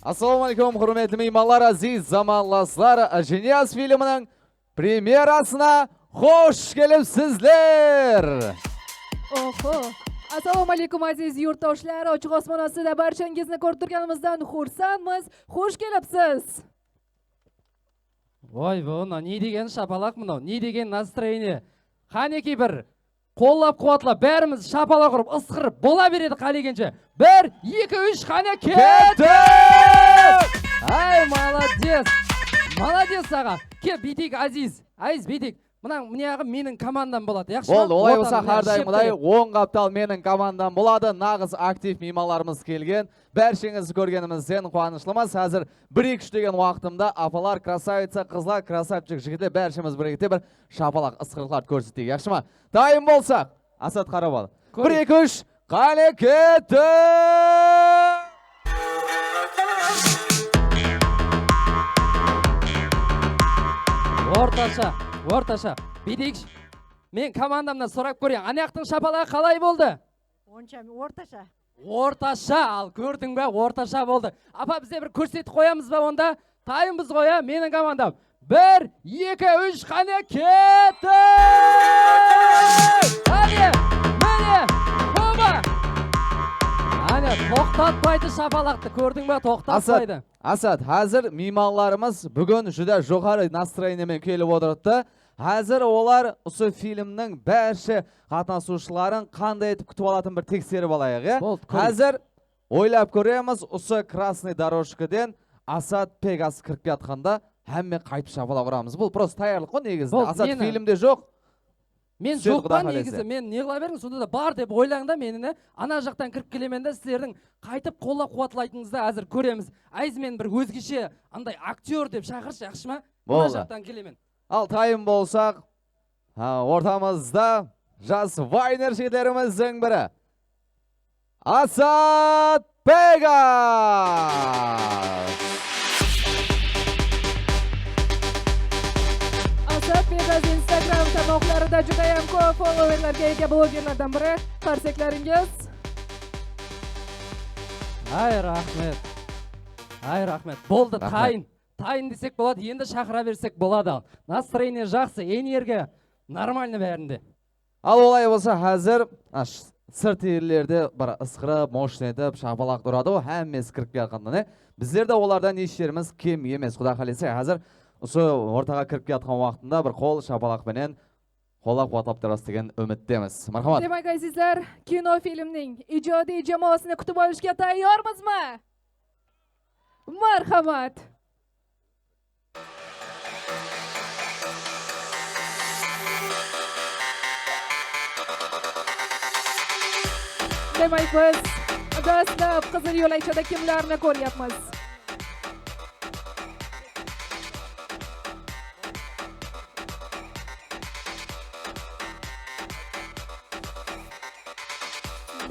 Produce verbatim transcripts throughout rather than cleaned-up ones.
Assalawma aleykum, húrmetli miymanlar, áziz zamanlaslar, Ájiniyaz filminiń premyerasına xosh kelipsizler! Oho! Assalawma aleykum, áziz yurtdoshlar, ochiq osmon ostida barchangizni kórip turganimizdan xursandmiz. Xosh kelipsiz! Voy, bu ne degen shapalaq mınaw, ne degen nastroenie. Qánekey bir qollap-quwatlap, bárimiz shapalaq urıp, ısqırıp bola beredi qálegenshe. Bir, eki, úsh, qáne, kettik! Kettik! Ay, malades! Malades, aǵa! Kel, búyteyik, Aziz. Aziz, búyteyik. Mınań, mınaǵı meniń komandam boladı, yaqshı ma? Boldı, olay bolsa, hár dayımǵıday oń qaptal meniń komandam boladı. Naǵız aktiv miymanlarımız kelgen. Bársheńizdi kórgenimizden quwanıshlımız. Házir bir, eki, úsh degen waqtımda apalar, krasavitsa, qızlar, krasavchik, jigitler, bárshemiz birgelikte bir shapalaq, ısqırıqlardı kórseteyik, yaqshı ma? Dayın bolsaq, Asat, qarap al. Bir, eki, úsh, qáne, kettik! Ortasha, ortasha. Búyteyikshi. Men komandamnan sorap kóreyin. Anayaqtıń shapalaǵı qalay boldı? Onsha, ortasha. Ortasha, al, kórdiń be, ortasha boldı. Apa, bizler bir kórsetip qoyamız ba onda? Tayınbız ǵoy, a, meniń komandam. Bir, eki, úsh, qáne, kettik! Áne, mine, oba! Áne, toqtatpaydı shapalaqtı, kórdiń be, toqtatpaydı. Asat, házir miymanlarımız búgin júdá joqarı nastroenie menen kelip otırıptı. Házir olar usı filmniń bárshe qatnasıwshıların qanday etip kútip alatın bir tekserip alayıq, ya? Boldı, kóreyik. Házir oylap kóremiz, usı krasnıy dorojkaden Asat Pegas kirip kiyatqanda hámme qaytıp shapalaq uramız. Bul prosta tayarlıq ǵoy negizinde. Boldı, Asat filmde joq. Men joqpan negizi, men ne qıla berdim, sonda da bar dep oylań da meni, ne? Ana jaqtan kirip kelemen de, sizlerdiń qaytıp qollap-quwatlaytınıńızdı házir kóremiz. Aziz, men bir ózgeshe, anday aktyor dep shaqırshı, yaqshı ma? Boldı. Ana jaqtan kelemen. Al, tayın bolsaq, ha, ortamızda jas vayner jigitlerimizdiń biri. Asat Pegas! Asat Pegas Instagram tarmoqlarida judayam ko'p followerlarga ega blogerlardan biri. Qarsaklaringiz. Ay, raxmet. Ay, raxmet. Boldı, raxmet. Tayın. Tayın desek boladı, endi shaqıra bersek boladı. Nastroenie jaqsı, energiya normalno bárinde. Al, olay bolsa, házir, a, sh-, sırt ellerde bir ısqırıp, moshno etip, shapalaq uradı ǵoy, hámmesi kirip kiyatqanda, ne? Bizler de olardan hesh jerimiz kem emes. Quda qálese, házir usı ortaǵa kirip kiyatqan waqtında bir qol shapalaq penen qollap-quwatlap turasız degen úmittemiz. Marhamat. Demak, azizlar, kino filmning ijodiy jamoasini kutib olishga tayyormizmi? Marhamat. Demak, biz dastlab qizil yo'lakchada kimlarni ko'ryapmiz?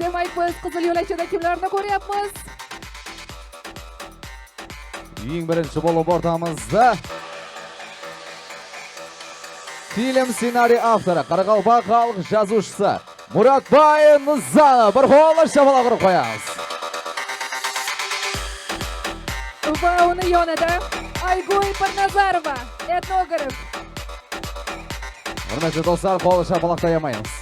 Demak, biz qizil yo'lakchada kimlarni ko'ryapmiz? Eń birinshi bolıp ortamızda film scenariy avtorı, qaraqalpaq xalıq jazıwshısı Muratbay Nızanov. Bir qo'llap shapalaq urıp qoyamız. Va uni yonida Aygúl Pirnazarova, etnograf. Húrmetli doslar, qo'llap shapalaqtı ayamaymız.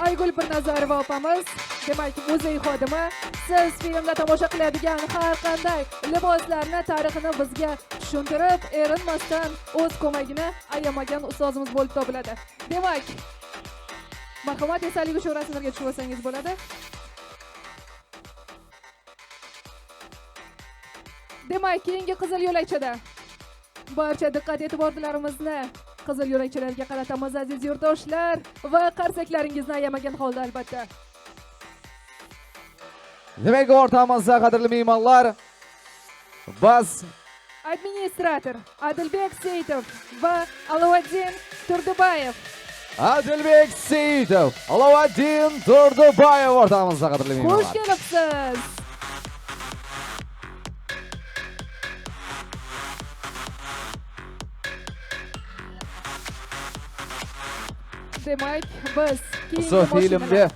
Aygúl Pirnazarova opamız, demak, muzey xodimi, siz filmda tomosha qiladigan har qanday liboslarni tarixini bizga tushuntirib, erinmasdan o'z ko'magini ayamagan ustozimiz bo'lib topiladi. Demak, marhamat, esdalik uchun rasmlarga tushib olsangiz bo'ladi. Demak, keyingi qizil yo'lakchada barcha diqqat e'tiborlarimizni qizil yo'lakchalarga qaratamiz, aziz yurtdoshlar, va qarsaklaringizni ayamagan holda, albatta. Demak, o'rtamizda, qadrli miymanlar, bas administrator Adilbek Seyitov va Alavuddin Turdıbaev. Adilbek Seyitov, Alavuddin Turdıbaev o'rtamizda, qadrli miymanlar. Xush kelipsiz. Demak, biz keyingi filmde mashinalar.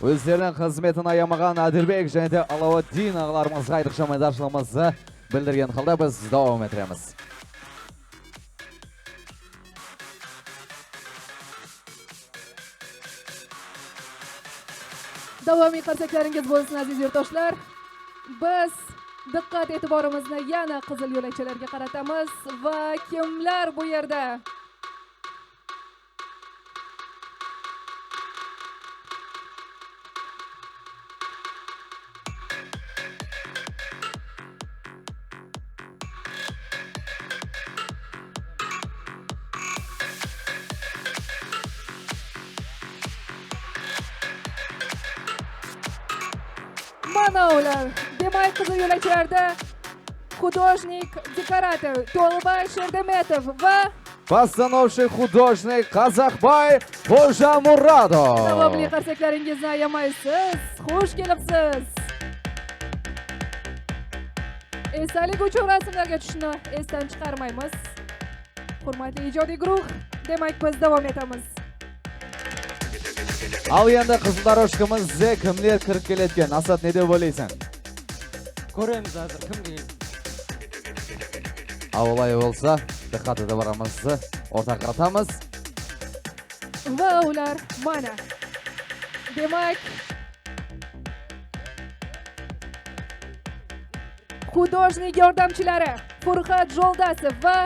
Ózleriniń xızmetin ayamaǵan Adirbek jáne de Alawaddin aǵalarımızǵa ayrıqsha minnetdarshılıǵımızdı bildirgen halda biz dawam ettiremiz. Dawamiy qarsaklaringiz bolsın, aziz yurtdoshlar. Biz diqqat e'tiborimizni yana qizil yo'lakchalarga qaratamiz. Va kimlar bu yerda? Mana ular. Demak, qizil yo'lakchalarda xudojnik, dekorator To'libay Sherdemetov va постановщик, художник Qazaqbay Xojamuradov. Javobli qarsaklaringizni ayamaysiz. Xush kelibsiz. Esdalik uchun rasmlarga tushishni esdan chiqarmaymiz. Hurmatli ijodiy guruh, demak, biz davom etamiz. Al endi qizil dorojkamizde kimler kirib keledi eken? Asad, ne dep oylaysań? Kóremiz házir kim keledi. Al, olay bolsa, diqqat itibarımızdı ortaǵa qaratamız. Va ular mana. Demak, xudojnik yordamchilari Furqat Joldasov va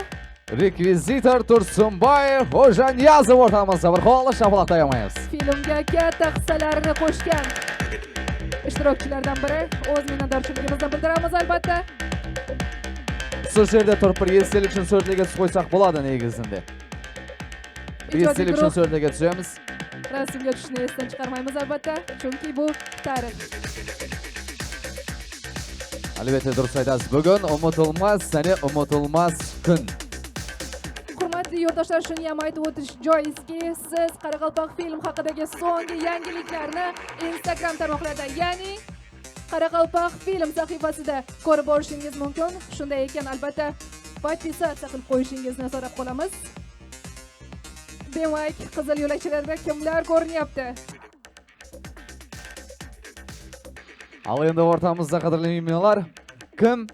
rekvizitor Tursınbay Xojaniyazov ortamızda. Bir qo'llab shapalaq tayamaymız. Filmga katta hissalarini qo'shgan ishtirokchilardan biri. O'z minnatdorchiligimizni bildiramiz, albatta. Shu jerde turıp bir estelik uchun suratlarga tushib qo'ysaq boladı negizinde. Ijodiy guruh. Estelik uchun suratlarga tushamiz. Rasmga tushishni esdan chiqarmaymiz, albatta, chunki bu tarix. Álbette, durıs aytasız. Búgin umıtılmas, jáne umıtılmas kún. Hurmatli yurtdoshlar, shuniyam aytib o'tish joizki, siz Qoraqalpoq film haqidagi so'nggi yangiliklarni Instagram tarmoqlarda, ya'ni Qoraqalpoq film sahifasida ko'rib borishingiz mumkin. Shunday ekan, albatta, podpisatsiya qilib qo'yishingizni so'rab qolamiz. Demak, qizil yo'lakchalarda kimlar ko'rinyapti? Al endi ortamızda, qadrli miymanlar, kim?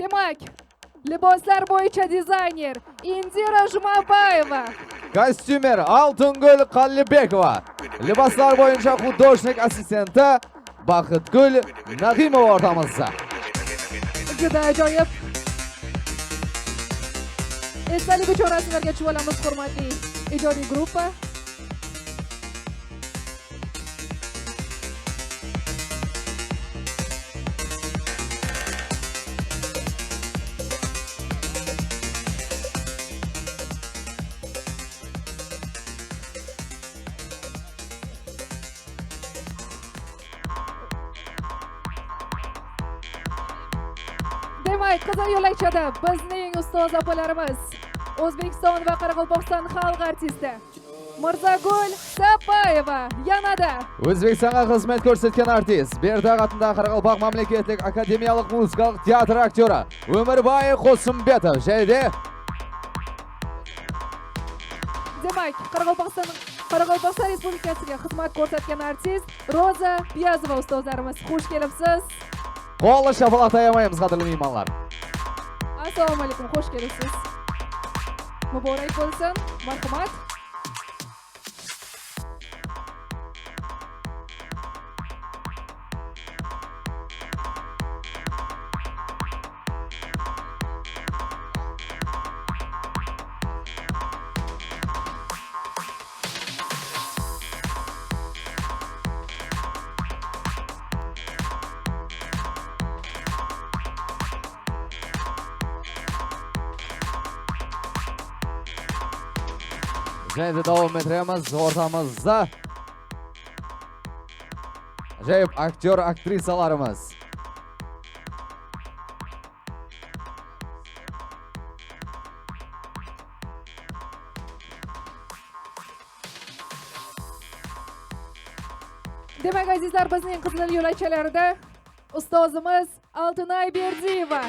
Demak, liboslar bo'yicha dizayner Indira Jumabaeva. Kostyumer Altıngúl Qallibekova. Liboslar bo'yicha xudojnik assistenti Baxıtgúl Naǵimova ortamızda. Juda ajoyib. Esdalik uchun rasmlarga tushib olamiz, hurmatli ijodiy gruppa. Demak, qizil yo'lakchada bizning ustoz opalarimiz, O'zbekiston va Qoraqalpog'iston xalq artisti Mirzagúl Sapaeva yanada. O'zbekistonga xizmat ko'rsatgan artist, Berdaq atındaǵı Qaraqalpaq mámleketlik akademiyalıq muzıkalıq teatr aktyorı Ómirbay Qosımbetov, jáne de Demak, Qoraqalpog'iston, Qoraqalpog'iston Respublikasiga xizmat ko'rsatgan artist Roza Piyazova ustozlarimiz, xush kelibsiz. Qo'llab shapalaq tayamaymız, qadrli miymanlar. Assalomu alaykum, xush kelibsiz. Muborak bo'lsin, marhamat. Jáne de dawam ettiremiz. Ortamızda ajayıp aktyor, aktrisalarımız. Demak, azizlar, bizning qizil yo'lakchalarda ustozimiz Altınay Berdiyeva.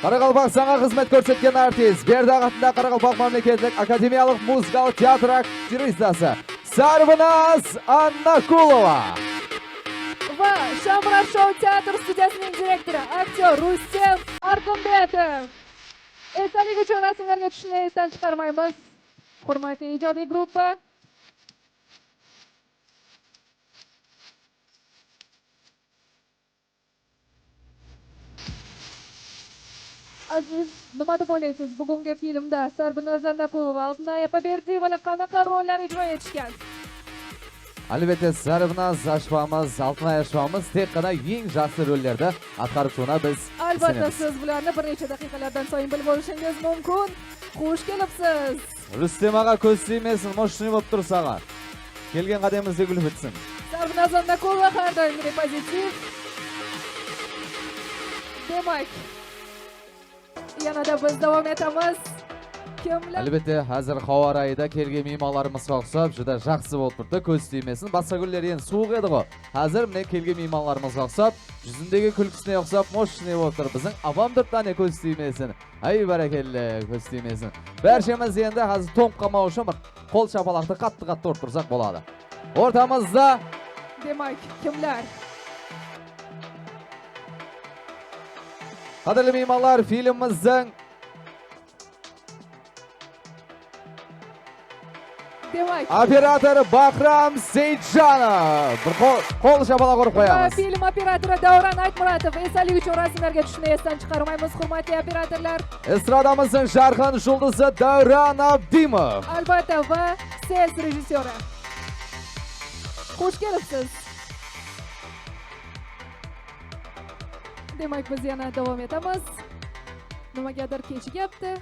Qoraqalpog'istonga xizmat ko'rsatgan artist, Berdaq atındaǵı Qaraqalpaq mámleketlik akademiyalıq muzıkalıq teatr aktrisası, Sarbinaz Annakulova. Va Shamrar shou teatr studiyasınıń direktorı, aktyor Rustem Arqımbetov. Esdalik uchun rasmlarga tushishni esdan chiqarmaymiz. Hurmatli ijodiy gruppa. Aziz, nima dep oylaysiz, bugungi filmda Sarbinaz Annakulova, Altınay Apaberdiyevalar qanaqa rollar ijro etishgan? Álbette, Sarbinaz ashpamız, Altınay ashpamız tek ǵana eń jaqsı rollerdi atqarıp shıǵıwına biz isenemiz. Albatta, siz bularni bir necha daqiqalardan soyın bilip olishingiz mumkin. Xush kelipsiz! Rustem aǵa, kóz tiymesin, moshniy bolıp tur saǵan. Kelgen qádemimizde gúl bitsin. Sarbinaz Annakulova hár doimgidey pozitiv. Demak, yana da biz dawam etemiz. Kimler? Álbette, házir hawa rayı da kelgen miymanlarımızǵa uqsap, júdá jaqsı bolıp turıptı, kóz tiymesin. Basqa kúnleri endi suwıq edi ǵo. Házir mine kelgen miymanlarımızǵa uqsap, júzindegi kúlkisine uqsap, moshniy bolıp tur. Biziń apam turıptı, áne, kóz tiymesin. Áy, bárekella, kóz tiymesin. Bárshemiz endi házir tońıp qalmaw ushın bir qol shapalaqtı qattı-qattı urıp tursaq boladı. Ortamızda. Demak, kimler? Qádirli miymanlar, filmimizdiń Demak. Operator Bahram Seytjanov. Bir qol, qol shapalaq urıp qoyamız. Film operatorı Davran Aytmuratov. Esdalik uchun rasmlarga tushishni esdan chiqarmaymiz, hurmatli operatorlar. Estradamızdıń jarqın juldızı Davran Abdimov. Albatta, va ses rejissyorı. Xush kelipsiz. Demak, biz yana davom etamiz. Nimagadur kechikyapti.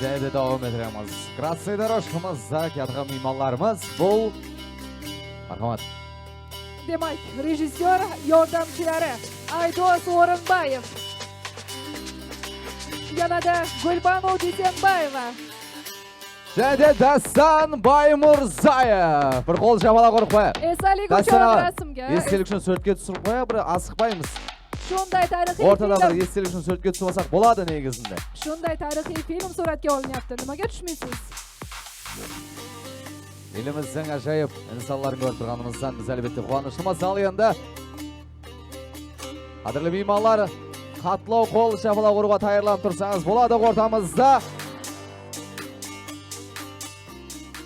Jáne de dawam etiremiz. Krasnıy dorojkamızda kiyatırǵan miymanlarımız bul. Marhamat. Demak, rejissyor yordamchilari Aydos O'rinbayev, yana da Gulbanu Duysenbaeva. Jáne de Dástan Baymurzaev. Bir qol shapalaq urıp qoyayıq. Esdalik uchun Dástan aǵa, rasmga. Estelik ushın súwretke túsirip qoyayıq, bir asıqpaymız. Shunday tarixiy film. Ortada bir estelik ushın súwretke túsip alsaq boladı negizinde. Shunday tarixiy film suratga olinyapti. Nimaga tushmaysiz? Elimizdiń ájayıp insanların kórip turǵanımızdan biz, álbette, quwanıshlımız. Al endi, qádirli miymanlar, qatlaw qol shapalaq urıwǵa tayarlanıp tursańız boladı ortamızda.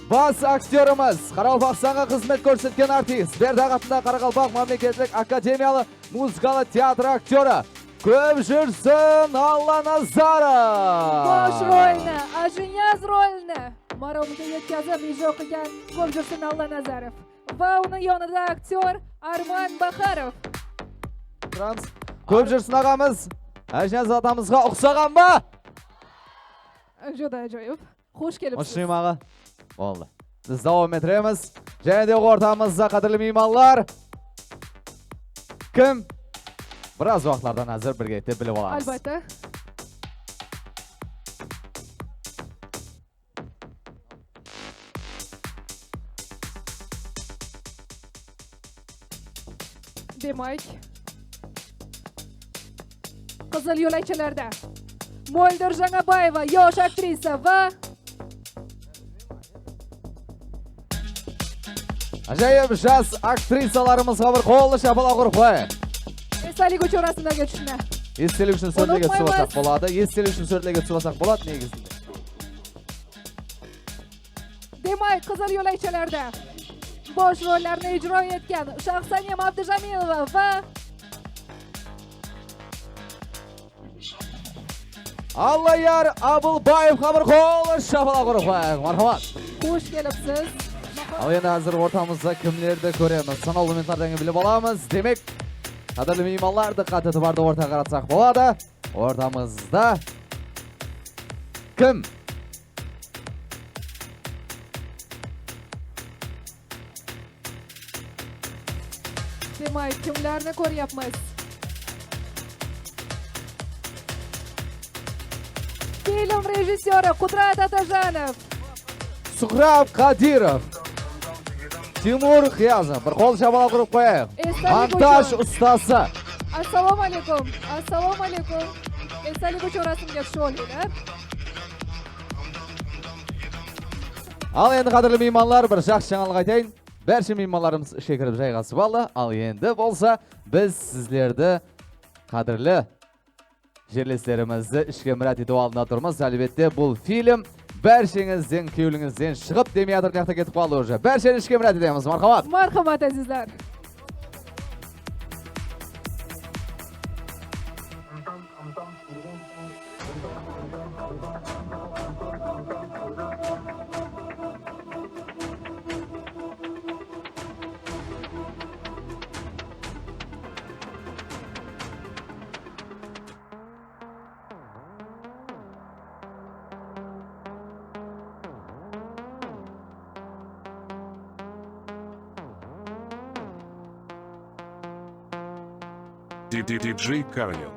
Bas aktyorımız, Qaraqalpaqstanǵa xızmet kórsetken artist, Berdaq atındaǵı Qaraqalpaq mámleketlik akademiyalı muzıkalı teatr aktyorı, Kópjúrsin Allanazarov. Bosh rolni, Ájiniyaz rolini Maromga yetkazib, ijro qilgan Kópjúrsin Allanazarov. Va uni yonida aktyor Arman Baharov. Turamiz. Kópjúrsin aǵamız, Ájiniyaz atamızǵa uqsaǵan ba? Juda ajoyib. Xush kelipsiz. Muslim aǵa. Boldı. Biz dawam ettiremiz. Jáne de ortamızda qádirli miymanlar. Kim? Biraz waqıtlardan házir birgelikte bilip alamız. Albatta. Demak, qızıl yo'lakchalarda Móldir Jańabaeva, yosh aktrisa va ájayıp jas aktrisalarımızǵa bir qol shapalaq urıp qoyayıq. Estelik uchun rasmlarga tushishni. Estelik uchun súwretlerge túsip alsaq boladı. Estelik uchun súwretlerge túsip alsaq boladı negizinde. Demak, qızıl yo'lakchalarda bosh rollarni ijro etgan Shahsanem Abdujamilova va Allayar Abılbaevqa bir qol shapalaq urıp qoyayıq. Marhamat. Xush kelipsiz. Al endi házir ortamızda kimlerdi kóremiz? Sanawlı minutlardan keyin bilip alamız. Demek, Qádirli miymanlar, dıqqat itibardı ortaǵa qaratsaq boladı. Ortamızda kim? Demak, kimlerni kóryapmiz? Film rejissyori Qudrat Atajanov. Suhrab Qadirov. Timur Qıyazov. Bir qol shabalaq urıp qoyayıq. Montaj ustası. Assalomu alaykum. Assalomu alaykum. Esalik uchun rasmga tushib olinglar. Al endi, qádirli miymanlar, bir jaqsı jańalıq aytayın. Bárshe miymanlarımız ishke kirip jayǵasıp aldı. Al endi bolsa biz sizlerdi, qádirli jerleslerimizdi ishke mirát etiw aldında turmız. Álbette, bul film bársheńizdiń kewlińizden shıǵıp, demeyatır mıyaqta ketip qaldı уже. Bársheni ishke mirát etemiz. Marhamat. Marhamat, ázizler. Ди-ди-диджей Карнил.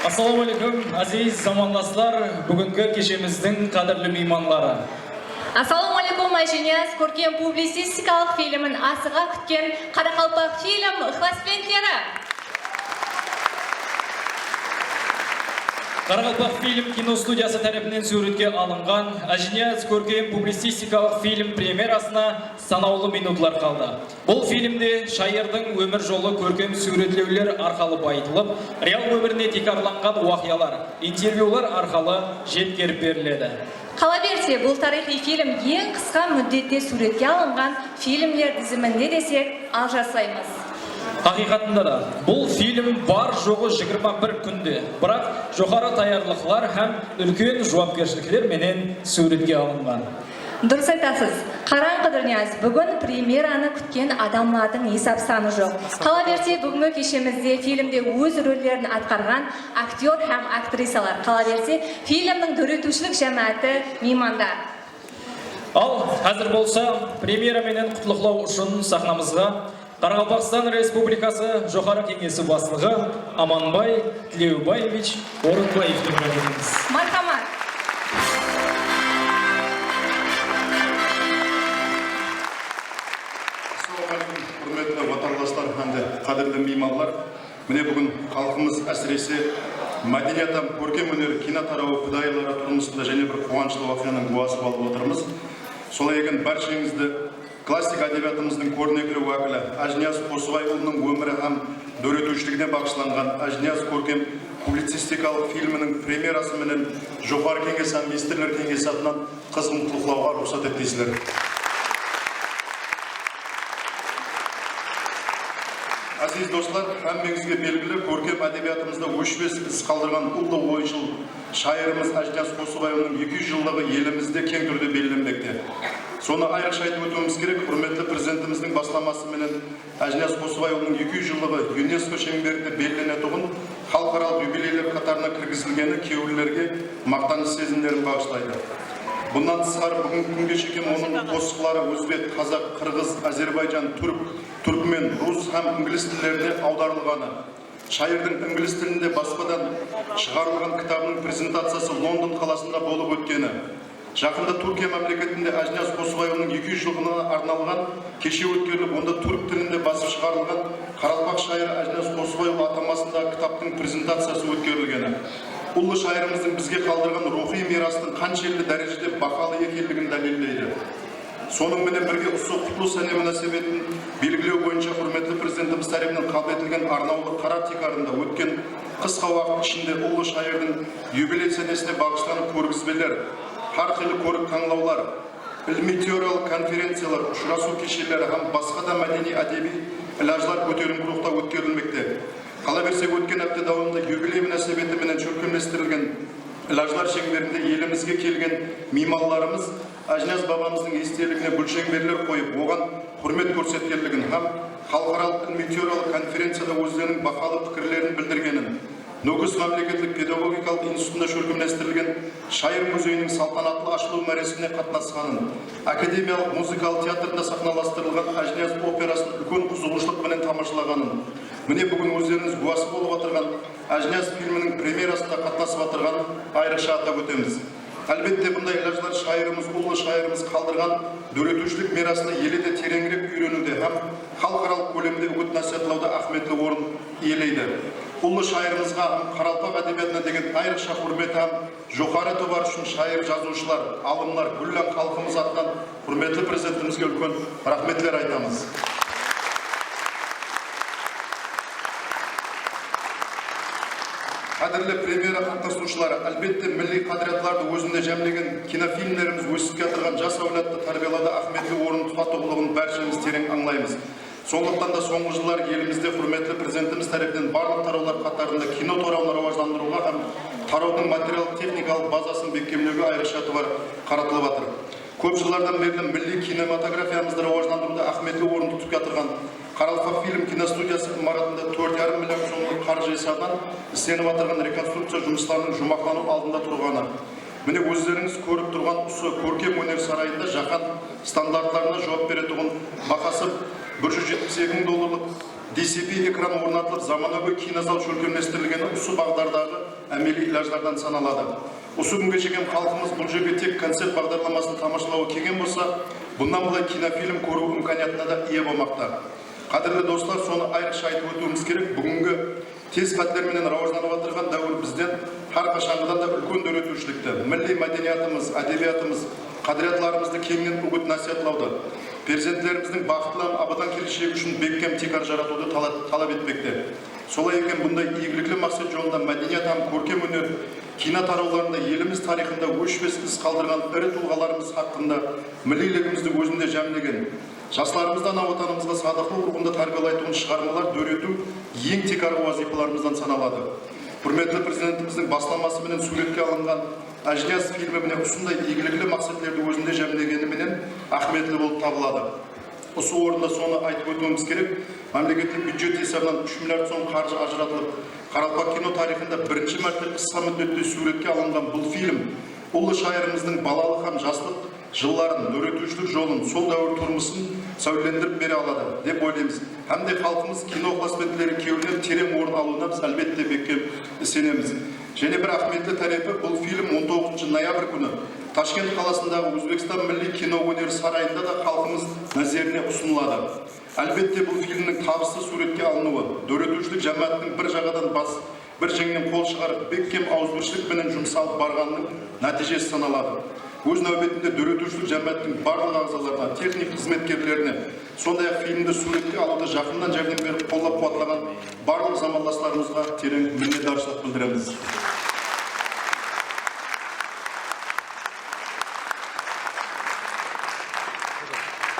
Assalawma aleykum, áziz zamanlaslar, búgingi keshemizdiń qádirli miymanları. Assalawma aleykum, Ájiniyaz kórkem publicistikalıq filmin asıǵa kútken Qaraqalpaqfilm ıqlasbentleri! Qaraqalpaqfilm kinostudiyası tárepinen súwretke alınǵan Ájiniyaz kórkem publicistikalıq film premyerasına sanawlı minutlar qaldı. Bul filmde shayırdıń ómir jolı kórkem súwretlewler arqalı bayıtılıp, real ómirine tiykarlanǵan waqıyalar, intervyular arqalı jetkerip beriledi. Qalaberse, bul tariyxıy film eń qısqa múddette súwretke alınǵan filmler diziminde desek, aljasaymız. Haqıyqatında da, bul film bar-joǵı jigirma bir kúnde, biraq joqarı tayarlıqlar hám úlken juwapkershilikler menen súwretke alınǵan. Durıs aytasız. Qarań, Qıdırniyaz, búgin premyeranı kútken adamlardıń esap-sanı joq. Qalaberse, búgingi keshemizde filmde óz rollerin atqarǵan aktyor hám aktrisalar, qalaberse, filmniń dóretiwshilik jámááti miymanda. Al, házir bolsa premyera menen qutlıqlaw ushın saxnamızǵa Qaraqalpaqstan Respublikası Joqarı Keńesi Baslıǵı Amanbay Tilewbaevich Orınbaevti mirát etemiz. Marhamat! Assalamu alaykum, húrmetli watanlaslar hám de qádirli miymanlar. Mine, búgin xalqımız, ásirese, mádeniyat hám kórkem óner, kino tarawı pidayıları turmısında jáne bir quwanıshlı waqıyanıń gúwası bolıp otırmız. Solay eken, bársheńizdi klassik ádebiyatımızdıń kórnekli wákili Ájiniyaz Qosıbay ulınıń ómiri hám dóretiwshiligine baǵıshlanǵan Ájiniyaz kórkem publicistikalıq filminiń premyerası menen Joqarı Keńes hám Ministrler Keńesi atınan qızǵın qutlıqlawǵa ruxsat etkeysizler. Áziz doslar, hámmeńizge belgili, kórkem ádebiyatımızda óshpes iz qaldırǵan ullı oyshıl shayırımız Ájiniyaz Qosıbay ulınıń eki júz jıllıǵı elimizde keń túrde belgilenbekte. Sonı ayrıqsha aytıp ótiwimiz kerek, húrmetli Prezidentimizdiń baslaması menen Ájiniyaz Qosıbay ulınıń eki júz jıllıǵı YUNESKO sheńberinde belgilenetuǵın xalıqaralıq yubileyler qatarına kirgizilgeni kewillerge maqtanısh sezimlerin baǵıshlaydı. Bunnan tısqarı, búgingi kúnge shekem onıń qosıqları ózbek, qazaq, qırǵız, ázerbayjan, túrk, túrkmen, rus hám inglis tillerine awdarılǵanı, shayırdıń inglis tilinde baspadan shıǵarılǵan kitabınıń prezentaciyası London qalasında bolıp ótkeni, jaqında Túrkiya mámleketinde Ájiniyaz Qosıbay ulınıń eki júz jıllıǵına arnalǵan keshe ótkerilip, onda túrk tilinde basıp shıǵarılǵan Qaraqalpaq shayırı Ájiniyaz Qosıbay ulı atamasındaǵı kitaptıń prezentaciyası ótkerilgeni, ullı shayırımızdıń bizge qaldırǵan ruwxıy miyrastıń qanshelli dárejede bahalı ekenligin dálilleydi. Sonıń menen birge, usı qutlı sáne múnásibetin belgilew boyınsha húrmetli Prezidentimiz tárepinen qabıl etilgen arnawlı qarar tiykarında ótken qısqa waqıt ishinde ullı shayırdıń yubiley sánesine baǵıshlanıp kórgizbeler, hár qıylı kórik-tańlawlar, ilimiy-teoriyalıq konferenciyalar, ushırasıw kesheleri hám basqa da mádeniy-ádebiy ilajlar kóterimli ruwxta ótkerilmekte. Qalaberse, ótken hápte dawamında yubiley múnásibeti menen shólkemlestirilgen ilajlar sheńberinde elimizge kelgen miymanlarımız Ájiniyaz babamızdıń esteligine gúl sheńberler qoyıp, oǵan húrmet kórsetkenligin hám xalıqaralıq ilimiy-teoriyalıq konferenciyada ózleriniń bahalı pikirlerin bildirgenin, Nókis mámleketlik pedagogikalıq institutında shólkemlestirilgen Shayır muzeyiniń saltanatlı ashılıw máresimine qatnasqanın, akademiyalıq muzıkalı teatrında saxnalastırılǵan Ájiniyaz operasın úlken qızıǵıwshılıq penen tamashalaǵanın, mine, búgin ózlerińiz gúwası bolıp atırǵan Ájiniyaz filminiń premyerasında qatnasıp atırǵanın ayrıqsha atap ótemiz. Álbette, bunday ilajlar shayırımız, ullı shayırımız qaldırǵan dóretiwshilik miyrasına ele de tereńirek úyreniwde hám xalıqaralıq kólemde úgit-násiyatlawda áhmiyetli orın iyeleydi. Ullı shayırımızǵa hám qaraqalpaq ádebiyatına degen ayrıqsha húrmeti hám joqarı itibarı ushın shayır-jazıwshılar, alımlar, gúllán xalqımız atınan húrmetli Prezidentimizge úlken raxmetler aytamız. Qádirli premyera qatnasıwshıları, álbette, milliy qádiriyatlardı ózinde jámlegen kinofilmlerimiz ósip kiyatırǵan jas áwladtı tárbiyalawda áhmiyetli orın tutatuǵınlıǵın bárshemiz tereń ańlaymız. Sonlıqtan da, sońǵı jılları elimizde húrmetli Prezidentimiz tárepinen barlıq tarawlar qatarında kino tarawın rawajlandırıwǵa hám tarawdıń materiallıq-texnikalıq bazasın bekkemlewge ayrıqsha itibar qaratılıp atır. Kóp jıllardan berli milliy kinematografiyamızdı rawajlandırıwda áhmiyetli orın tutıp kiyatırǵan Qaraqalpaqfilm kinostudiyası imaratında tórt jarım milliard somlıq qarjı esabınan islenip atırǵan rekonstrukciya jumıslarınıń juwmaqlanıw aldında turǵanı, mine, ózlerińiz kórip turǵan usı kórkem óner sarayında jáhán standartlarına juwap beretuǵın, bahası bir júz jetpis eki mıń dollarlıq D C P ekranı ornatılıp, zamanagóy kinozal shólkemlestirilgeni usı baǵdardaǵı ámeliy ilajlardan sanaladı. Usı kúnge shekem xalqımız bul jerge tek koncert baǵdarlamasın tamashalawǵa kelgen bolsa, bunnan bılay kinofilm kóriw imkaniyatına da iye bolmaqta. Qádirli doslar, sonı ayrıqsha aytıp ótiwimiz kerek, búgingi tez qátler menen rawajlanıp atırǵan dáwir bizden hár qashanǵıdan da úlken dóretiwshilikti, milliy mádeniyatımız, ádebiyatımız, qádiriyatlarımızdı keńnen úgit-násiyatlawdı, perzentlerimizdiń baxıtlı hám abadan keleshegi ushın bekkem tiykar jaratıwdı tala-, talap etpekte. Solay eken, bunday iygilikli maqset jolında mádeniyat hám kórkem óner Kino tarawlarında elimiz tariyxında óshpes iz qaldırǵan iri tulǵalarımız haqqında milliyligimizdi ózinde jámlegen, jaslarımızdı ana Watanımızǵa sadıqlıq ruwxında tárbiyalaytuǵın shıǵarmalar dóretiw eń tiykarǵı wazıypalarımızdan sanaladı. Húrmetli Prezidentimizdiń baslaması menen súwretke alınǵan Ájiniyaz filmi mine usınday iygilikli maqsetlerdi ózinde jámlegeni menen áhmiyetli bolıp tabıladı. Usı orında sonı aytıp ótiwimiz kerek, mámleketlik byudjet esabınan úsh milliard som qarjı ajıratılıp, qaraqalpaq kino tariyxında birinshi márte qısqa múddette súwretke alınǵan bul film ullı shayırımızdıń balalıq hám jaslıq jılların, dóretiwshilik jolın, sol dáwir turmısın sáwlelendirip bere aladı, dep oylaymız. Hám de xalqımız kino ıqlasbentleri kewlinen tereń orın alıwına biz, álbette, bekkem isenemiz. Jáne bir áhmiyetli tárepi, bul film on toǵızınshı noyabr kúni Tashkent qalasındaǵı Ózbekstan milliy kino óneri sarayında da xalqımız názerine usınıladı. Álbette, bul filmniń tabıslı súwretke alınıwı, dóretiwshilik jámááttiń bir jaǵadan bas, bir jeńnen qol shıǵarıp, bekkem awızbirshilik penen jumıs alıp barǵanınıń nátiyjesi sanaladı. Óz náwbetinde dóretiwshilik jámááttiń barlıq aǵzalarına, texnik xızmetkerlerine, sonday-aq, filmdi súwretke alıwda jaqınnan járdem berip, qollap-quwatlaǵan barlıq zamanlaslarımızǵa tereń minnetdarshılıq bildiremiz.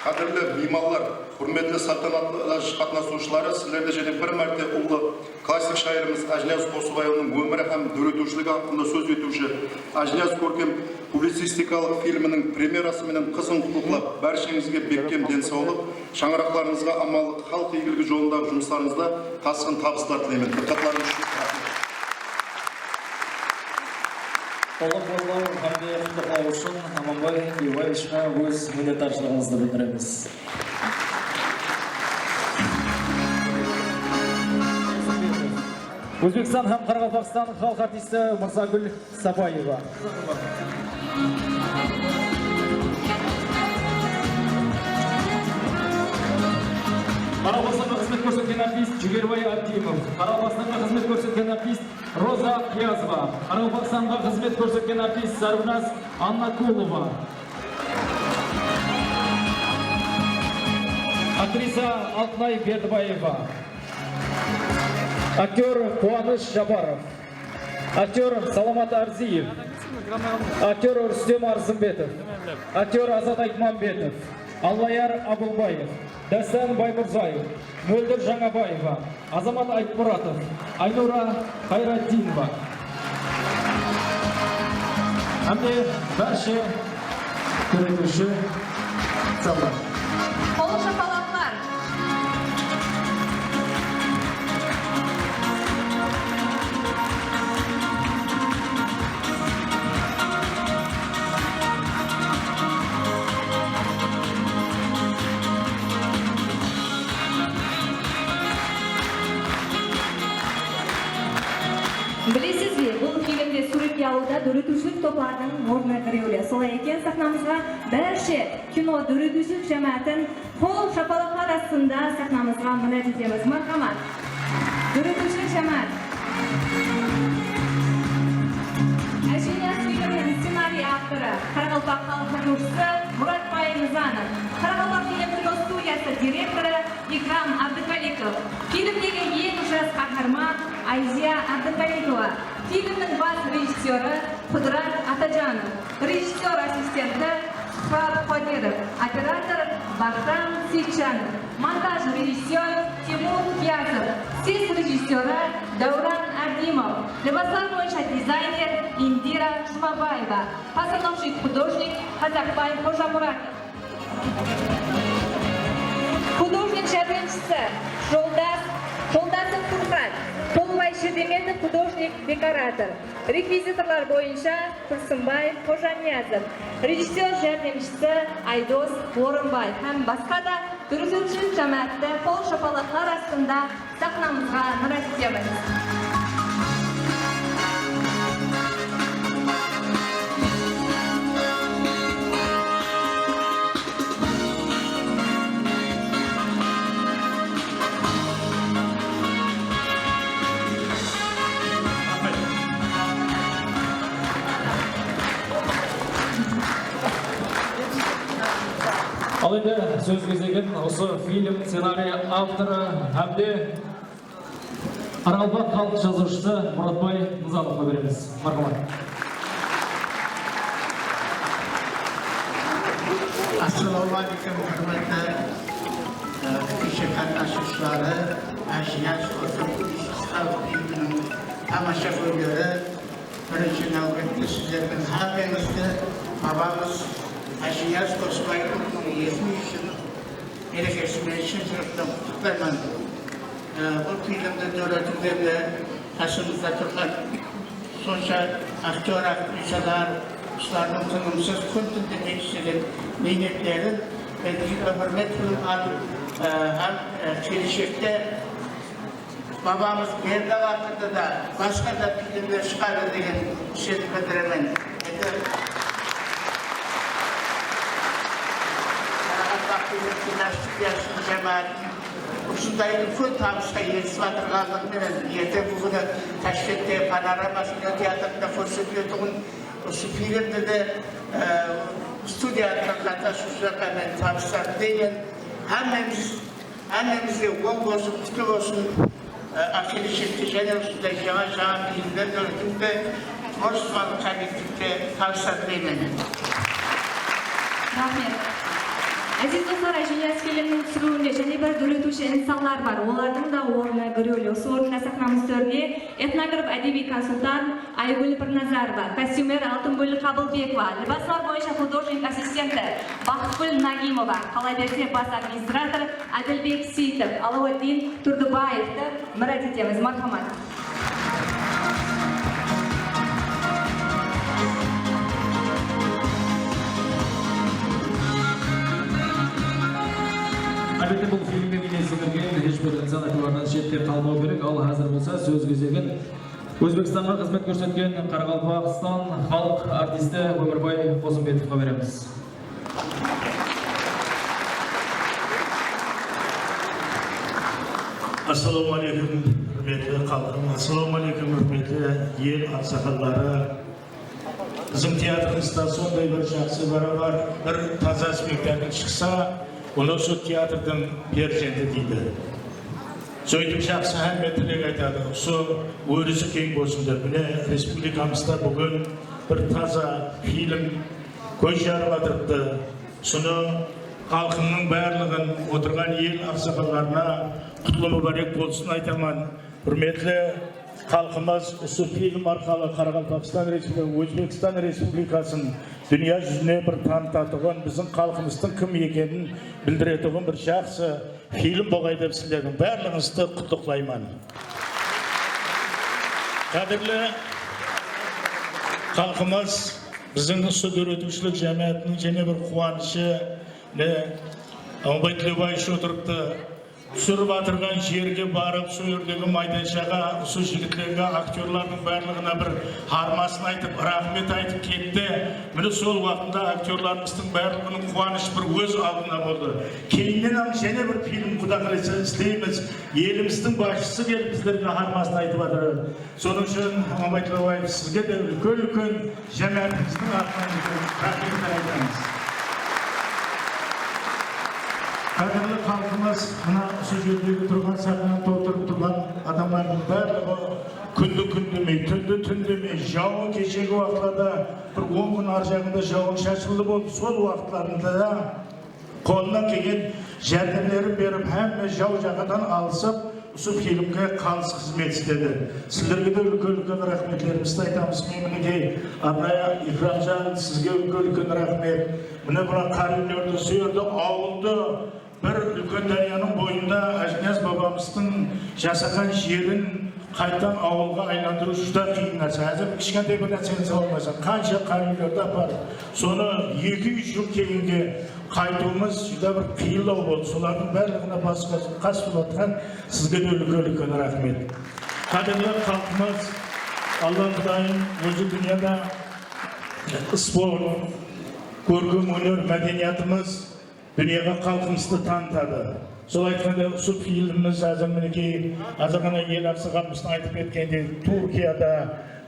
Qádirli miymanlar, húrmetli saltanatlı ilaj qatnasıwshıları, sizlerdi jáne bir márte ullı klassik shayırımız Ájiniyaz Qosıbay ulınıń ómiri hám dóretiwshiligi haqqında sóz etiwshi Ájiniyaz kórkem publicistikalıq filminiń premyerası menen qızǵın qutlıqlap, bársheńizge bekkem densawlıq, shańaraqlarıńızǵa amanlıq, xalıq iygiligi jolındaǵı jumıslarıńızda tasqın tabıslar tileymen. Diqqatlarıńız ushın raxmet. Qollap-quwatlaw hám de qutlıqlaw ushın Amanbay Kúybaevichqa óz minnetdarshılıǵımızdı bildiremiz. Ózbekstan hám Qaraqalpaqstan xalıq artisti Mırzagúl Sapaeva. Qaraqalpaqstanǵa xızmet kórsetken artist Jigerbay Abdimov. Qaraqalpaqstanǵa xızmet kórsetken artist Roza Qiyazova. Qaraqalpaqstanǵa xızmet kórsetken artist Sárvinaz Annakulova. Aktrisa Altınay Berdibaeva. Aktyor Quwanısh Japarov. Aktyor Salamat Arziyev. Aktyor Rustem Arzımbetov. Aktyor Azat Aytmambetov. Allayar Abılbaev. Dástan Baymurzaev. Móldir Jańabaeva. Azamat Aytmuratov. Aynura Qayratdinova. Hám de bárshe dóretiwshi insanlar. Qol shapalaqlar. Bilesiz be, bul filmde súwretke alıwda dóretiwshilik topardıń ornı girewli. Solay eken, saxnamızǵa bárshe kino dóretiwshilik jámáátin qol shapalaqlar astında saxnamızǵa minát etemiz. Marhamat. Dóretiwshilik jámáát. Ájiniyaz filminiń scenariy avtorı, qaraqalpaq xalıq jazıwshısı Muratbay Nızanov, Qaraqalpaqfilm kinostudiyası direktorı Ikram Abdıkalikov, filmdegi eń jas qaharman Ayziya Abdıkalikova, filmniń bas rejissyorı Qudrat Atajanov, rejissyor assistenti Suhrat Qodirov, operator Bahram Seytjanov, montaj rejissyor Timur Kiyazov, ses rejissyorı Dáwran Árdimov, libaslar boyınsha dizayner Indira Jumabaeva, postanovshik xudojnik Qazaqbay Xojamuratov. Xudojnik járdemshisi Joldas, Joldasov Furqat, Tolıbay Sherdemetov xudojnik dekorator, rekvizitorlar boyınsha Tursınbay Xojaniyazov, rejissyor járdemshisi Aydos Orınbaev hám basqa da dóretiwshilik jámáátti qol shapalaqlar astında saxnamızǵa mirát etemiz. Al endi sóz gezegin usı film scenariy avtorı hám de Qaraqalpaq xalıq jazıwshısı Muratbay Nizamovqa beremiz. Marhamat. Assalawma áleykum, húrmetli, e, keshe qatnasıwshıları, Ájiniyaz Qosup xalıq filminiń tamashagóyleri, birinshi náwbette sizlerdiń hámmeńizdi babamız Ájiniyaz Qosıbay ulınıń esi ushın merekesi menen shın júrekten qutlıqlayman. E, bul filmdi dóretiwde mine qasımızda turǵan sonsha aktyor, aktrisalar, usılardıń tınımsız kún-tún demey islegen miynetlerin men júdá húrmet qılıp alıp, e, hám, e, keleshekte babamız Berdi aǵa haqqında da basqa da filmler shıǵadı degen isenimdi bildiremen. Endi Qaraqalpaq Filmcilar studiyasınıń jámáátin usınday úlken tabısqa erisip atırǵanlıǵı menen erteń búgini Tashkentte Panorama kinoteatrında kórsetiletuǵın usı filmdi de, e, studiyasınıń qatnasıwshılarına men tabıslar tileymen. Hámmemiz Hámmemizge oń bolsın, qutlı bolsın. Á, keleshekte jáne usınday jańa-jańa filmler dóretiwde, tvorchestvolıq qábiletlikte tabıslar tileymen. Raxmet. Áziz doslar, Ájiniyaz filminiń túsiriwinde jáne bir dóretiwshi insanlar bar. Olardıń da ornı girewli. Usı orında saxnamız tórine etnograf, ádebiy konsultant Aygúl Pirnazarova, kostyumer Altıngúl Qabılbekova, libaslar boyınsha xudojnik assistenti Baxıtgúl Nagimova, qalaberse, bas administrator Ádilbek Seytov, Alawaddin Turdıbaevti mirát etemiz. Marhamat. Álbette, bul filmge beyne sińdirgen hesh bir insan itibardan shette qalmawı kerek. Al, házir bolsa sóz gezegin Ózbekstanǵa xızmet kórsetken Qaraqalpaqstan xalıq artisti Ómirbay Qosımbetovqa beremiz. Assalawma áleykum, húrmetli xalqım. Assalawma áleykum, húrmetli el aqsaqalları. Biziń teatrımızda sonday bir jaqsı barabar, bir taza spektakl shıqsa, onı usı teatrdıń perzenti deydi. Sóytip jaqsı hámme tilek aytadı. Usı órisi keń bolsın dep. Mine, respublikamızda búgin bir taza film kóz jarıp atırıptı. Usını xalqımnıń barlıǵın, otırǵan el aqsaqallarına qutlı múbárek bolsın aytaman. Húrmetli xalqımız usı film arqalı Qaraqalpaqstan Respubli-, Ózbekstan Respublikasın dúnya júzine bir tanıtatuǵın, biziń xalqımızdıń kim ekenin bildiretuǵın bir jaqsı film bolǵay dep sizlerdiń barlıǵıńızdı qutlıqlayman. Qádirli xalqımız, biziń usı dóretiwshilik jámáátiniń jáne bir quwanıshı, mine, Ombay Tilewbaevich otırıptı. Túsirip atırǵan jerge barıp, sol jerdegi maydanshaǵa, usı jigitlerge, aktyorlardıń barlıǵına bir harmasın aytıp, raxmet aytıp ketti. Mine, sol waqtında aktyorlarımızdıń barlıǵınıń quwanıshı bir óz aldına boldı. Keyninen hám jáne bir film, Quda qálese, isleymiz. Elimizdiń basshısı kelip bizlerge harmasın aytıp atır. Sonıń ushın, Amanbay Tılabaev, sizge de úlken-úlken jámáátimizdiń atınan úlken raxmetler aytamız. Qádirli xalqımız, mına usı jerdegi turǵan saxnanı toltırıp turǵan adamlardıń barlıǵı kúndi kún demey, túndi tún demey, jawı keshegi waqıtlarda bir on kún arjaǵında jawın-shashınlı bolıp, sol waqıtlarında da Qolına kelgen járdemlerin berip, hámme jaw-jaǵadan alısıp, usı filmge qalıs xızmet isledi. Sizlerge de úlken-úlken raxmetlerimizdi aytamız. Men minekey, arnayı Ikramjan, sizge úlken-úlken raxmet. Mine, mına qáriwlerdi, usı jerdi, awıldı bir úlken dáryanıń boyında Ájiniyaz babamızdıń jasaǵan jerin qaytadan awılǵa aylandırıw júdá qıyın nárse. Házir kishkentay bir nárseni sala almaysań. Qansha qáriwlerdi aparıp, sonı eki júz jıl keyinge qaytıwımız júdá bir qıyınlaw boldı. Solardıń barlıǵına bas-, qas bolatqan sizge de úlken-úlken raxmet. Qádirli xalqımız, Alla Qudayım ózi dúnyada sport, kórkem óner, mádeniyatımız, dúnyaǵa xalqımızdı tanıtadı. Sol aytqanda, usı filmimiz házir, minekey, azırǵana el aqsaqalımızdıń aytıp ketkendey, Túrkiyada,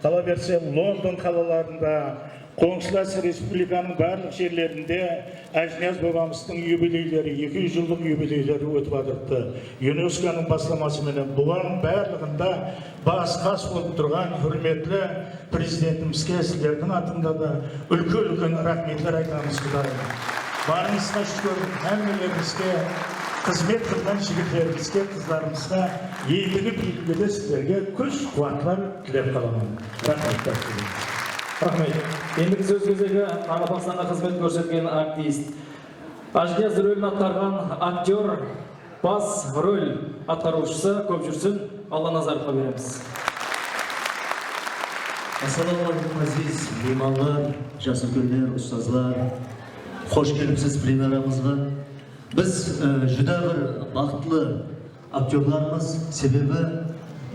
qalaberse, London qalalarında, Qońsılas respublikanıń barlıq jerlerinde Ájiniyaz babamızdıń yubileyleri, eki júz jıllıq yubileyleri ótip atırıptı. YUNESKOnıń baslaması menen bulardıń barlıǵında bas-qas bolıp turǵan húrmetli Prezidentimizge sizlerdiń atıńda da úlken-úlken raxmetler aytamız, Qudayım. Barıńızǵa shúkir, hámmelerimizge, xızmet qılǵan jigitlerimizge, qızlarımızǵa, endigi biyikte de sizlerge kúsh-quwatlar tilep qalaman. Raxmet, Dásturxan. Raxmet. Endigi sóz gezegi Qaraqalpaqstanǵa xızmet kórsetken artist, Ájiniyaz rolin atqarǵan aktyor, bas rol atqarıwshısı Kópjúrsin Allanazarovqa beremiz. Assalawma áleykum, áziz miymanlar, jas úlkenler, ustazlar. Xosh kelipsiz premyeramızǵa. Biz, e, júdá bir baxıtlı aktyorlarmız, sebebi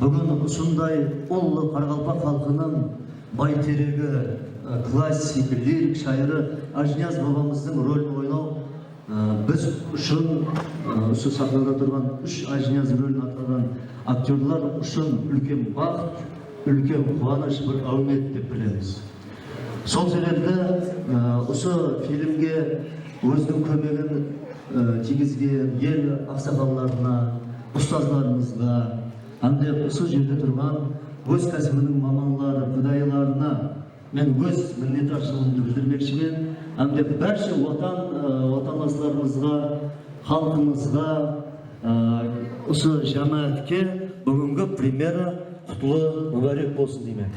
búgin usınday ullı qaraqalpaq xalqınıń bayteregi, e, klassik, lirik shayırı Ájiniyaz babamızdıń rolin oynaw, e, biz ushın, e, usı saxnada turǵan úsh Ájiniyaz rolin atqarǵan aktyorlar ushın úlken baxıt, úlken quwanısh, bir áwmet dep bilemiz. Sol sebepli, e, usı filmge óziniń kómegin, e, tiygizgen el aqsaqallarına, ustazlarımızǵa, hám de usı jerde turǵan óz kásibiniń mamanları, pidayılarına men óz minnetdarshılıǵımdı bildirmekshimen. Hám de bárshe watan, e, watanlaslarımızǵa, xalqımızǵa, e, usı jámáátke búgingi premyera qutlı múbárek bolsın deymen.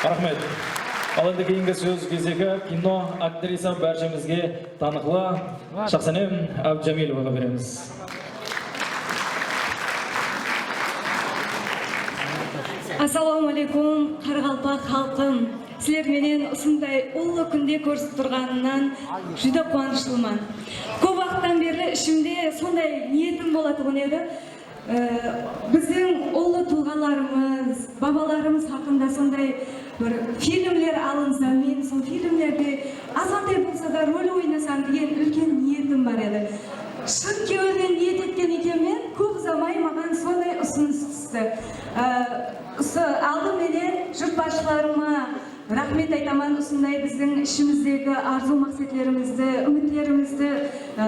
Raxmet. Al endi keyingi sóz gezegi kino aktrisa, bárshemizge tanıqlı Shaxsanem Abdijamilovaǵa beremiz. Assalawma áleykum, qaraqalpaq xalqım. Sizler menen usınday ullı kúnde kórisip turǵanımnan júdá quwanıshlıman. Kóp waqıttan berli ishimde sonday niyetim bolatuǵın edi. Ee, biziń ullı tulǵalarımız, babalarımız haqqında sonday bir filmler alınsa, men sol filmlerde azǵantay bolsa da rol oynasam degen úlken niyetim bar edi. Shın kewilden niyet etken ekenmen, kóp uzamay maǵan sonday usınıs tústi. Ee, usı aldı menen jurt basshılarıma, raxmet aytaman, usınday biziń ishimizdegi arzıw-maqsetlerimizdi, úmitlerimizdi, e,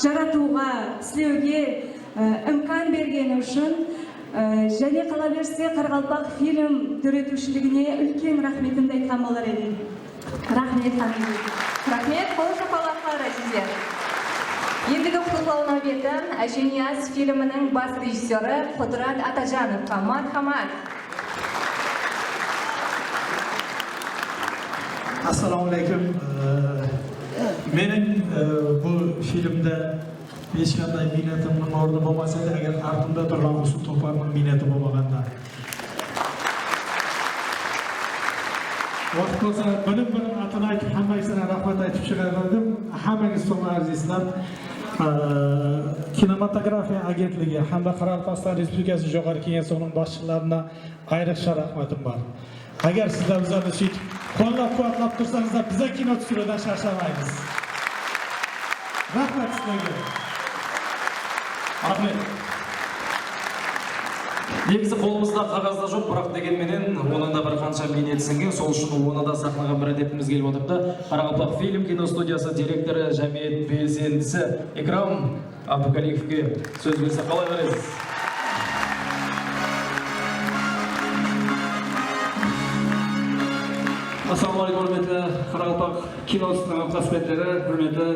jaratıwǵa, islewge, e, imkan bergeni ushın, e, jáne qalaberse Qaraqalpaq film dóretiwshiligine úlken raxmetimdi aytqan bolar edim. Raxmet, Qanbiybi. Raxmet, qol shapalaqlar, ázizler. Endigi qutlıqlaw náwbeti Ájiniyaz filminiń bas rejissyorı Qudrat Atajanovqa. Marhamat. Assalawma áleykum. Ee, meniń, e, bul filmde hesh qanday miynetimniń ornı bolmas edi, eger artımda turǵan usı topardıń miyneti bolmaǵanda. Waqıt bolsa, birim-birim atın aytıp, hámmeńizge raxmet aytıp shıǵar edim. Hámmeńiz soń arzıysızlar. Ee, Kinematografiya agentligi hám de Qaraqalpaqstan Respublikası Joqarı Keńesi onıń basshılarına ayrıqsha raxmetim bar. Eger sizler bizlerdi sóytip qollap-quwatlap tursańızlar, biz de kino túsiriwden sharshamaymız. Raxmet sizlerge. Raxmet. Negizi qolımızda qaǵazda joq, biraq degen menen onıń da bir qansha miyneti sińgen, sol ushın onı da saxnaǵa bir ádepimiz kelip otırıptı. Qaraqalpaq film kinostudiyası direktorı, jámiyet belsendisi Ikram Abdukaliyevke sóz berse qalay qaraysız? Assalawma áleykum, húrmetli qaraqalpaq kinosunıń ıqlasbentleri, húrmetli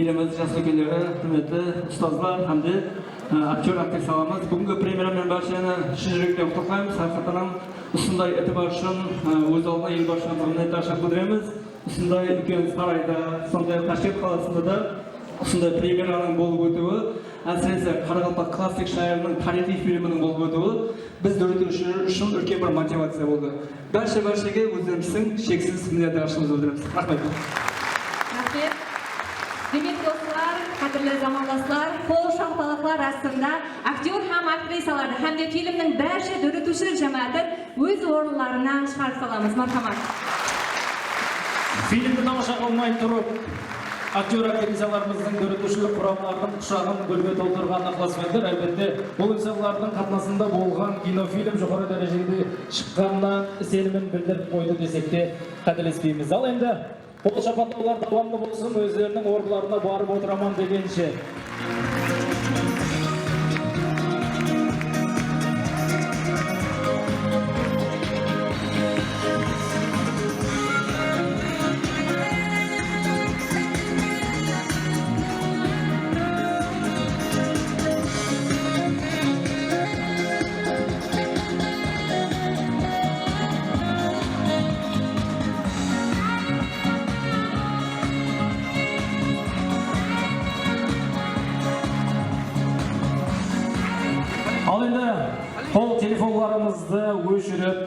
elimiz jas úlkenleri, húrmetli ustazlar hám de, e, aktyor, aktrisalarımız. Búgingi premyera menen bársheni shın júrekten qutlıqlaymız. Haqıyqatan hám usınday itibar ushın, e, óz aldına elbasshımızǵa minnetdarshılıq bildiremiz. Usınday úlken sarayda, sonday-aq Tashkent qalasında da usınday premyeranıń bolıp ótiwi, ásirese, qaraqalpaq klassik shayırınıń tariyxıy filminiń bolıp ótiwi biz dóretiwshiler ushın úlken bir motivaciya boldı. Bárshe-bárshege ózlerimizdiń sheksiz minnetdarshılıǵımızdı bildiremiz. Raxmet. Raxmet. Demek, doslar, qádirli zamanlaslar, qol shapalaqlar astında aktyor hám aktrisalardı hám de filmniń bárshe dóretiwshiler jámáátin óz orınlarına shıǵarıp salamız. Marhamat. Filmdi tamasha qılmay turıp, Aktyor, aktrisalarımızdıń dóretiwshilik quramlarınıń qushaǵın gúlge toltırǵanına ıqlasbentler. Álbette, bul insanlardıń qatnasında bolǵan kinofilm joqarı dárejede shıqqanına isenimin bildirip qoydı desek te qátelespeymiz. Al endi, qol shapatlawlar dawamlı bolsın, ózleriniń orınlarına barıp otıraman degenshe. Al endi, qol telefonlarımızdı óshirip,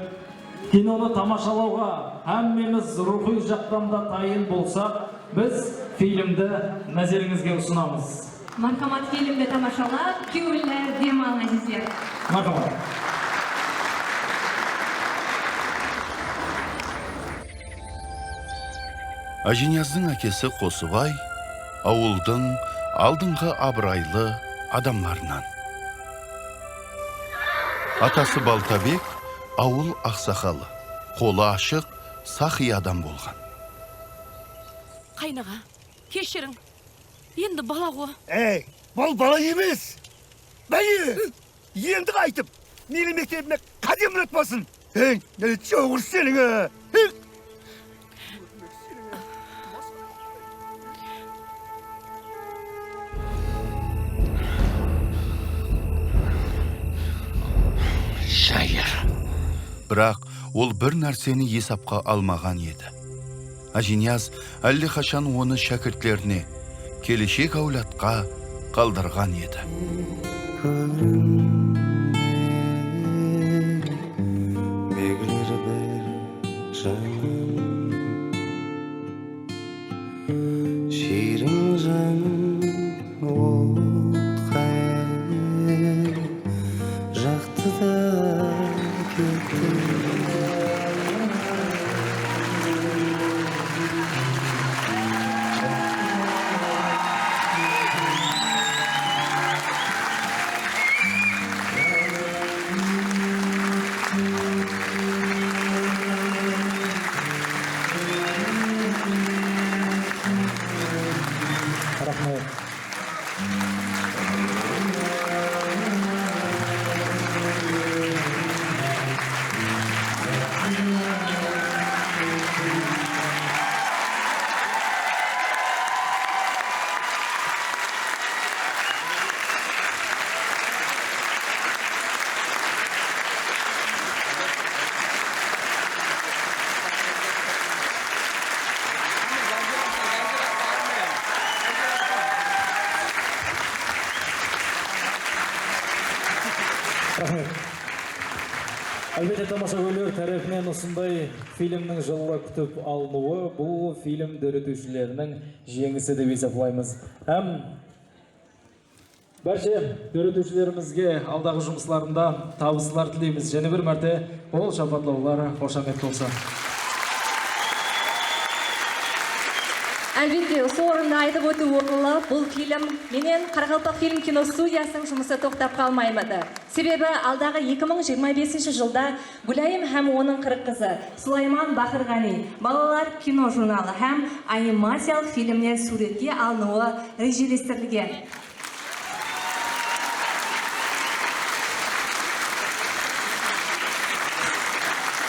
kinonı tamashalawǵa hámmemiz ruwxıy jaqtan da tayın bolsaq, biz filmdi názerińizge usınamız. Marhamat, filmdi tamashalap, kewilli dem alıń, ázizler. Marhamat. Ájiniyazdıń ákesi Qosıbay awıldıń aldınǵı abıraylı adamlarınan. Atası Baltabek awıl aqsaqalı, qolı ashıq, saqıy adam bolǵan. Qaynaǵa, keshiriń. Endi bala ǵo. Ey, bul bala emes. Báye! Endi qaytıp, meni mektebime qádem atpasın. Ey, ne jawır seniń, a? Hey! Jayır. Biraq ol bir nárseni esapqa almaǵan edi. Ájiniyaz álle qashan onı shákirtlerine, keleshek áwladqa qaldırǵan edi. Kólimde begler bir janım, shiyrin janım otqa jaqtı da ketti. Raxmet. Raxmet. Álbette, tamashagóyler tárepinen usınday filmniń jıllı kútip alınıwı bul film dóretiwshileriniń jeńisi dep esaplaymız. Hám Bárshe dóretiwshilerimizge aldaǵı jumıslarında tabıslar tileymiz. Jáne bir márte qol shapatlawlar, xoshamet bolsın. Álbette, usı orında aytıp ótiw orınlı, bul film menen Qaraqalpaqfilm kinostudiyasınıń jumısı toqtap qalmay edi. Sebebi aldaǵı eki mıń jigirma besinshi jılda Gúlayım hám onıń qırıq qızı, Sulayman Baqırǵaniy, balalar kino jurnalı hám animaciyalıq filmler súwretke alınıwı rejelestirilgen.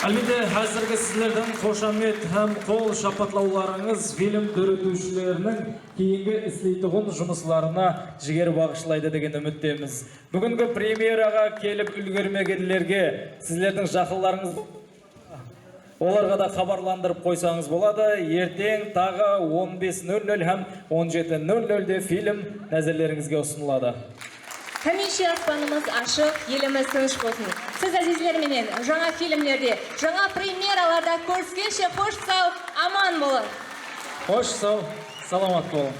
Álbette, házirgi sizlerdiń xoshamet hám qol shapatlawlarıńız film dóretiwshileriniń keyingi isleytuǵın jumıslarına jiger baǵıshlaydı degen úmittebiz. Búgingi premyeraǵa kelip úlgermegenlerge sizlerdiń jaqınlarıńız, olarǵa da xabarlandırıp qoysańız boladı. Erteń taǵı on bes nol nol hám on jeti nol nolde film názerlerińizge usınıladı. Hámiyshe aspanımız ashıq, elimiz tınısh bolsın. Siz ázizler menen jańa filmlerde, jańa premyeralarda kóriskenshe, xosh saw, aman bolıń. Xosh saw, salamat bolıń.